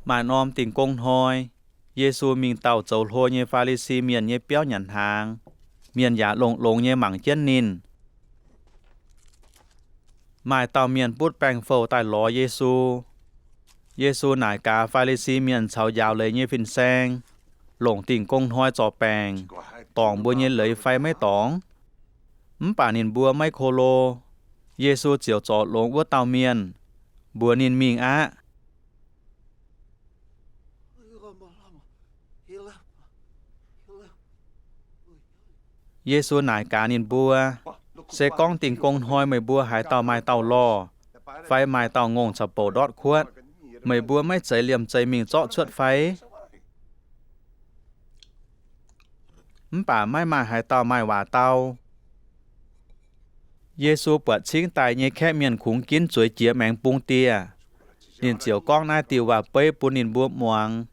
Maaih norm dingh gong hnoi, Yesu mingh dauh zoux hlo nyei Faa^li^si Mienh nyei biauv nyanc hnaangx. Mienh yaac longx-longx nyei mangc jienv ninh. Maaih dauh mienh butv baengh fouh daaih lorz Yesu. Yesu naaic gaax Faa^li^si Mienh caux njaaux leiz nyei fin-saeng, Longc dingh gong hnoi zorc baengc, dorngc mbuo nyei leiz fai maiv dorngc? Mv baac ninh mbuo maiv ko lo. Yesu ziouc zorc longx wuov dauh mienh, mbuox ninh mingh aqv. Yesu naaic gaax ninh mbuo, Se gorngv dingh gong hnoi meih mbuo haaix dauh maaih dauh lorh, fai maaih dauh ngongh caux bouc ndortv kuotv, meih mbuo maiv zeiz liemh zeih mingh zorqv cuotv fai? Mv baac maiv maaih haaix dauh maaih waac dau. Yesu buatc cingv daaih nyei kaeqv mienh kungx ginv zueiz jiex maengx bung dieh. Ninh ziouc gorngv naaiv diuh waac-beiv bun ninh mbuo muangx.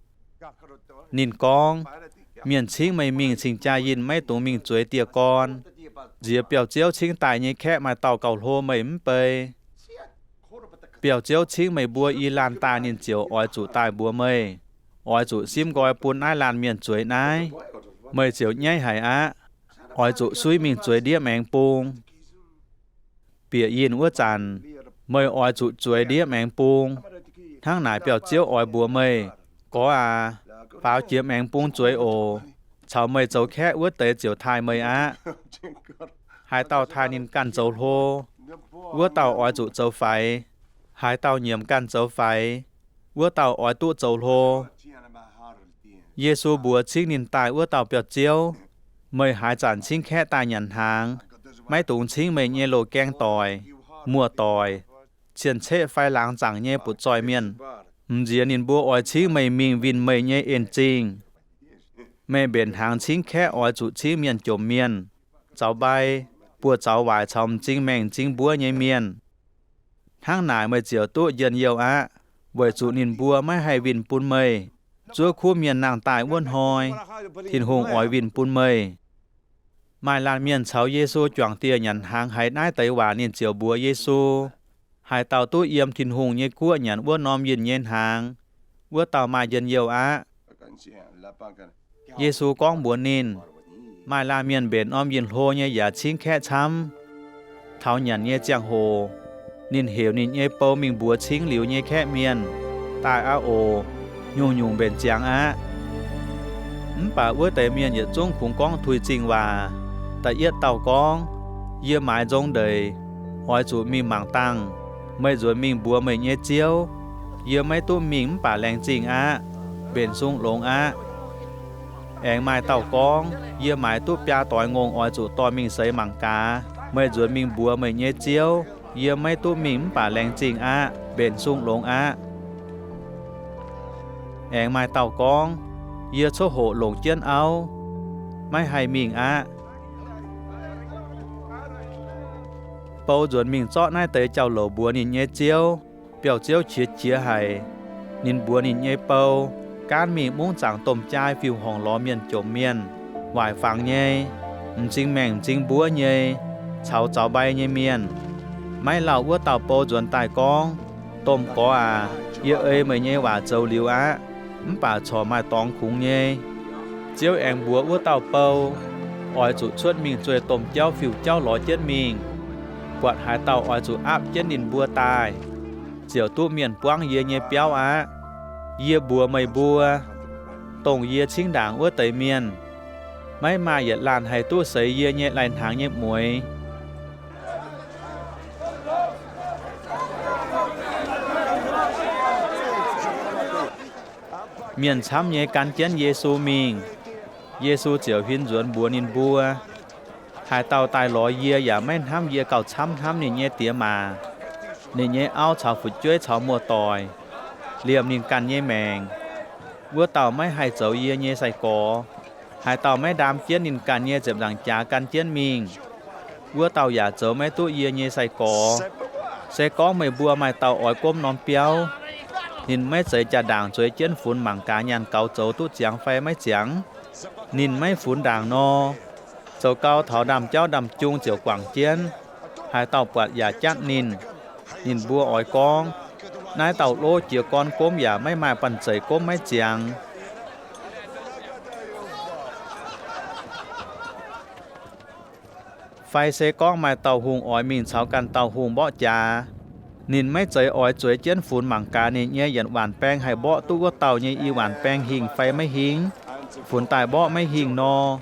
Ninh gorngv, Mienh cingv meih mingh cing-jaa yinh maiv dungx mingh zueiz dieh gorn. Nziex biauv-ziouv cingv daaih nyei kaeqv maaih dauh gauh hlo meih mv bei. Biauv-ziouv cingv meih mbuo i laanh daaih ninh ziouc oix zuqc daaih mbuox meih, Oix zuqc simv nqoi bun naaiv laanh mienh zueiz naaiv. Meih ziouc nyaiv haic aqv. Oix zuqc suiv mingh zueiz ndiev maengx bung. Bieqc yinh wuov zanc, meih oix zuqc zueiz ndiev maengx bung. Hnangv naaic biauv-ziouv oix mbuox meih, Gorx aac, faaux jiex maengx bung zueiz oc. Caux meih zoux kaeqv wuov deix ziouc taaih meih aqv. Haaix dauh taaih ninh ganh zoux hlo, wuov dauh oix zuqc zoux faix. Haaix dauh nyiemc ganh zoux faix, wuov dauh oix duqv zoux hlo. Yesu mbuox cingv ninh daaih wuov dauh biauv-ziouv, Meih haaix zanc cingv kaeqv daaih nyanc hnaangx, maiv dungx cingv meih nyei loz-gaeng doic, muoz-doic, cien-ceqv fai laangz zaangc nyei butv-zoih mienh. Mv nziex ninh mbuo oix cingv meih mingh winh meih nyei en-zingh. Meih mbenc hnaangx cingv kaeqv oix zuqc cingv mienh jomc mienh, zaux mbai, buoz-zaux waaic caux m'zing maengh m'zing mbuov nyei mienh. Hnangv naaic meih ziouc duqv njien-youh aqv, weic zuqc ninh mbuo maiv haih winh bun meih. Zuov kuv mienh nangh daaih wuov hnoi, Tin-Hungh oix winh bun meih. Maaih laanh mienh caux Yesu juangc dieh nyanc hnaangx haiz naaiv deix waac ninh ziouc mbuox Yesu, Haaix dauh duqv yiem Tin-Hungh nyei guoqv nyanc wuov norm yinh nyei hnaangx, wuov dauh maaih njien-youh aqv. Yesu gorngv mbuox ninh, Maaih laanh mienh mbenc norm yinh hlo nyei yaac cingv kaeqv camv. Taux nyanc nyei ziangh hoc, ninh heuc ninh nyei bou mingh mbuox cingv liuz nyei kaeqv mienh, Daaih aqv oc. Nyungc-nyungc mbenc ziangx aqv. Mv baac wuov deix mienh yietc zungv kungx gorngv tuix zingh waac. Da'yietv dauh gorngv, Yie maaiz nzong ndeic, oix zuqc mingh mangc dangh. Meih nzuonx mingh mbuox meih nyei ziouv, Yie maiv duqv mingh mv baac laengz zingh aqv. Mbenc sung longx aqv. Aengx maaih dauh gorngv, Yie maaiz duqv biaa doix ngongh oix zuqc dorh mingh seix mangc gaax. Meih nzuonx mingh mbuox meih nyei ziouv, Yie maiv duqv mingh mv baac laengz zingh aqv. Mbenc sung longx aqv. Aengx maaih dauh gorngv, Yie coqv hoqc longc jienv auv, maiv haih mingh aqv. Bou nzuonx mingh zorqv naaiv deix jauv-louc mbuox ninh nyei ziouv. Biauv-ziouv qiex jiez haic. Ninh mbuox ninh nyei bou, Gaanv mingh mungv zaangc domh jaai fiuv-horngc lorz mienh jomc mienh, waaic fangx nyei, m'zing maengh m'zing mbuov nyei, caux zaux mbai nyei mienh. Maiv lauh wuov dauh bou nzuonx daaih gorngv, Domh gorx aac, yie ei meih nyei waac zoux liuz aqv. Mv baac corc maaih dorngx kungx nyei. Ziouv aengx mbuox wuov dauh bou, Oix zuqc cuotv mingh zueih domh jauv fiuv-jauv lorz jienv mingh, buatc haaix dauh oix zuqc aapv jienv ninh mbuo daaih, ziouc duqv mienh buangv yie nyei biauv aqv. Yie mbuox meih mbuo, dongh yie cingv ndaangc wuov deix mienh, maiv maaih yietc laanh haih duqv seix yie nyei lai-hnaangx nyei mueix. Mienh camv nyei gan jienv Yesu mingh. Yesu ziouc huin nzuonx mbuox ninh mbuo, Haaix dauh daaih lorz yie yaac maiv hnamv yie gauh camv hnamv ninh nyei diex maac, ninh nyei auv caux fu'jueiv caux muoz-doic, liemh ninh ganh nyei maengc, wuov dauh maiv haih zoux yie nyei sai-gorx. Haaix dauh maiv ndaam jienv ninh ganh nyei ziepc nzaangc jaax gan jienv mingh, wuov dauh yaac zoux maiv duqv yie nyei sai-gorx. Se gorngv meih mbuo maaih dauh oix gomv norm biauv, ninh maiv zeiz jaa-ndaangc zueiz jienv funx mangc gaax nyaanh gaux zoux duqv ziangx fai maiv ziangx? Ninh maiv funx ndaangc nor, zoux gau taux ndaamv-jauv ndaamv-jung ziouc guangc jienv. Haaix dauh buatc yaac jatv ninh. Ninh mbuo oix gorngv, Naaiv dauh lov jiez gorn gomv yaac maiv maaih banh zeic gomv maiv ziangx. Fai se gorngv maaih dauh hungh oix mingh caux ganh dauh hungh mborqv jaax, ninh maiv zeiz oix zueiz jienv funx mangc gaax ninh nyei yietc waanc baeng haih mborqv duqv wuov dauh nyei i waanc baeng hingh fai maiv hingh. Funx daaih mborqv maiv hingh nor,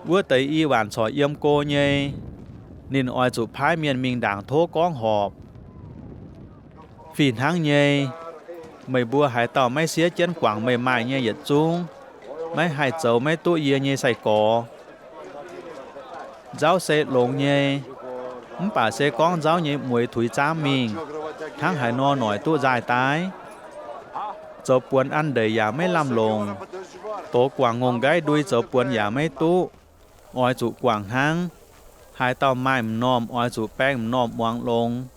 wuov deix i waanc corc yiem go nyei. Ninh oix zuqc paaiv mienh mingh ndaangc tov gorngv horpc. Fih hnangv nyei, meih mbuo haaix dauh maiv siev jienv guangc meih maaih nyei yietc zungv, maiv haih zoux maiv duqv yie nyei sai-gorx. Nzauv se longx nyei, mv baac se gorngv nzauv nyei mueiz tuix zaamv mingh, hnangv haaix nor noic duqv nzaaih daaih? Zoux buonx an ndeic yaac maiv lamh longc. Dox guangc ngongh nqaiv ndui zoux buonx yaac maiv duqv. Oix zuqc guangc hnangv. Haaix dauh maaih m'normh oix zuqc baeng m'normh muangx longx.